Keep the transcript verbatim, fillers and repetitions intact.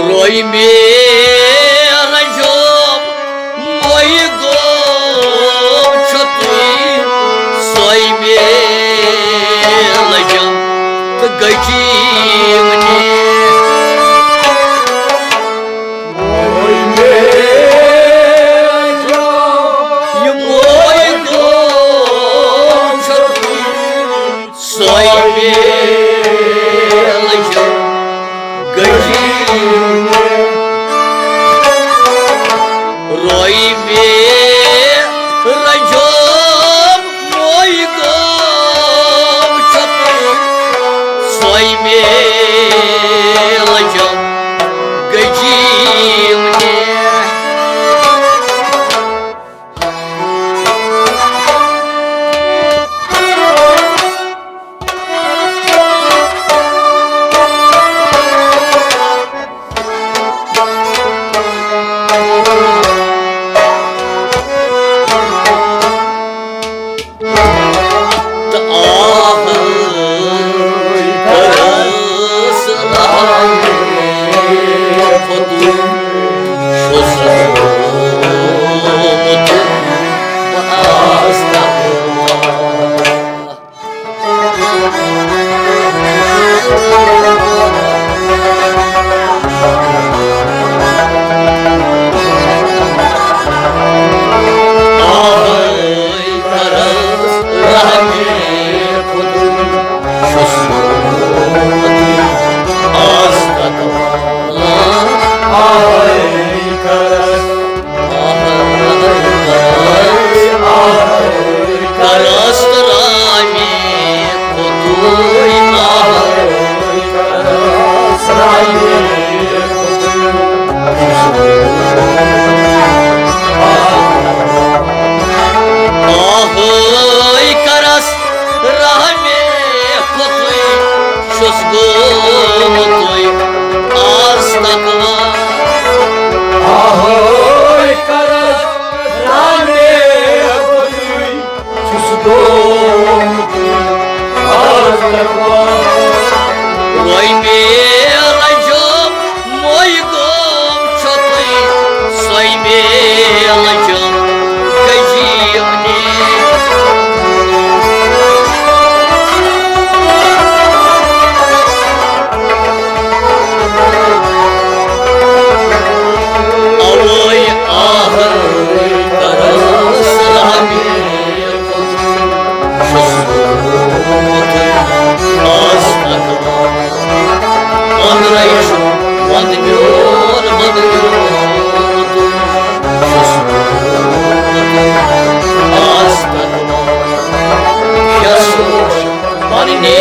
روی مے رجب movie گوم چھتوی، سوی مے لجم تہٕ گجیم نے۔ روی مے رجب یہِ موی گوم چھتوی، سوی مے لجم گجیم۔ روی مے رجب موی گوم چھتوی، سوی مے لجم گجیم نے۔ تہٕ آہے کٔرٕس رحمِ خۄدٕے، چھُس گوٚمُت بہٕ آز تقوا۔ آہے کٔرٕس رحمِ خۄدٕے، چھُس گوٚمُت آز تقوا۔ آہے کٔرٕس، آہے کٔرٕس، آہے کٔرٕس رحمِ خۄدٕے، آہے کٔرٕس رحمِ خۄدٕے۔ آہے کٔرٕس رحمِ خۄدٕے، چھُس گوٚمُت آز تقوا۔ آہے کٔرٕس رحمِ خۄدٕے، چھُس گوٚمُت آز تقوا۔ وۄنۍ مے رجب موی گوم چھتوی، سوی مے لجم گجیم نے۔ اوے آہے کٔرٕس رحمِ خۄدٕے، چھُس گوٚمُت آز تقوا۔ أنٛدرَے چھُ وَنٛدٕ میون، وَنٛدٕ میون تُہۍ، چھُس گوٚمُت آز تقوا۔ یَس اوس پنٛنہِ